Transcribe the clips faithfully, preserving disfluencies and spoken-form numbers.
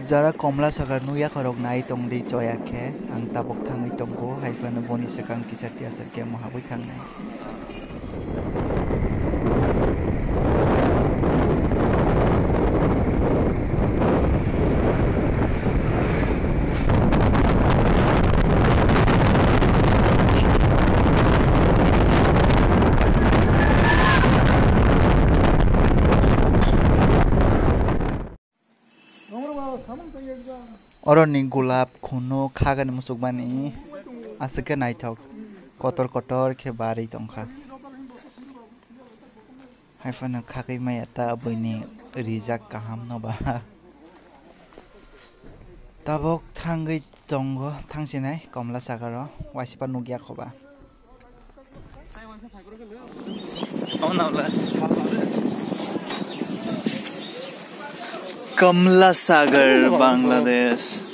Jara Komla Sagar nukya khorok nai tongdi choya khe, ang tabuk thangwi tongo, hai phano boni swkang kisa tiyasar khe mohagwi thangnai. Oroni gulab khunu khagani muchukmani aswk khe naithok, kotor kotor khe barwi tongkha. Hai phano khagwi maya ta buini rijak kaham no ba. Tabuk thangwi tongo, thangsinai Komla Sagaro, waisa pa nukya khoba. Komla Sagar, Bangladesh.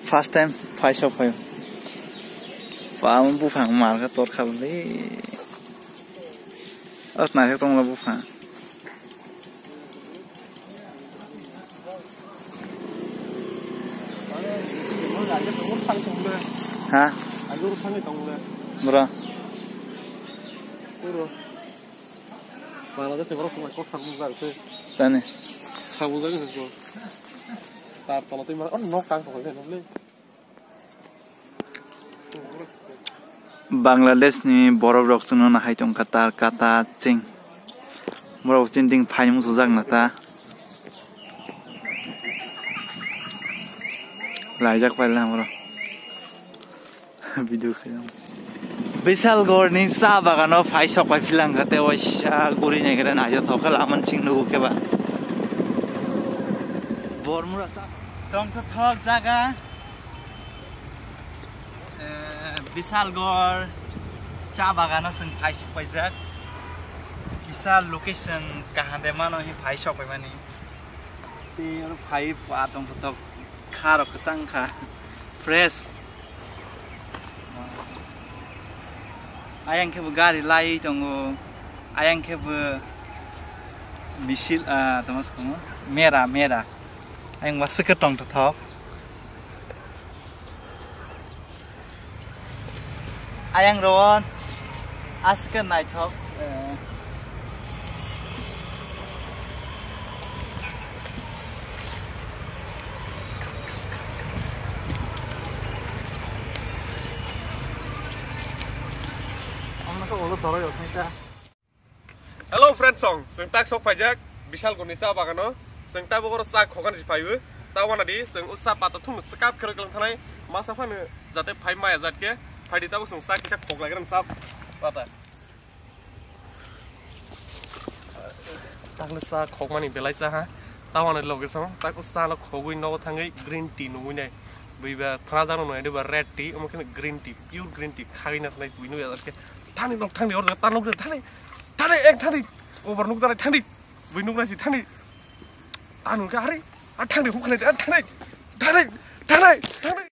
First time phai sok phaio. Pam buphang marga tor khabli. Os naithok tongla buphang. Ha? Bro. Bangladesh ni borok sumai kok sakbujak se. Tani. Sakbujak se ko. Tar tola twi ma, oh, nok tang tong le, nok le. Bangladesh ni borok rok chwngno nahai tongkha ta kata ching. Borok chini ding phaini muchujak na ta. Laijak paila borok. Video khayang. Bisalgor ni cha bagano phai sok pai philang kha te waisa guri nai gre nai thok khe laman sing nugo khe ba. Bormura cha. Tongthothok jaga. Eh, Bisalgor cha bagano chwng phai sok paijak. Kisa location kaham de mano hi phai sok pai mani. Tei oro phai pa tongthothok kha rok kwchang kha. Fresh. Ayang khe bo gari lai tongo. Ayang khe bo misil, ah, tamo sukhumo. Mera, mera. Ayang waswk khe tongthothok. Ayang ron aske naithok. Eh. Omo khe ulo toroi rok khe sa. Hello friends song, chwng tak sok phaijak Bisalgor ni cha bagano. Chwng tabuk oro cha khokani phaiwi. Ta wana di chwng o cha pata thumno swkap khe rwklang thanai. Masa phano jate phai maya jat khe phaidi tabuk chwng cha kisa khok lai gram cha pata. Takle cha khokmani belai cha ha. Ta wana location tak o cha no khogwi nogo thangwi green tea nugwi nai. Buiba thana jano nai diba red tea omo khe green tea, pure green tea khagwi na sanai twi nugwi jat khe. Thani nok thani or ta nok thani. Thani ek thani. Over nuk dalai thani. Bui nuk nasi thani. Tanu ka hari. A thani huk khani a thani. Thani. Thani. Thani.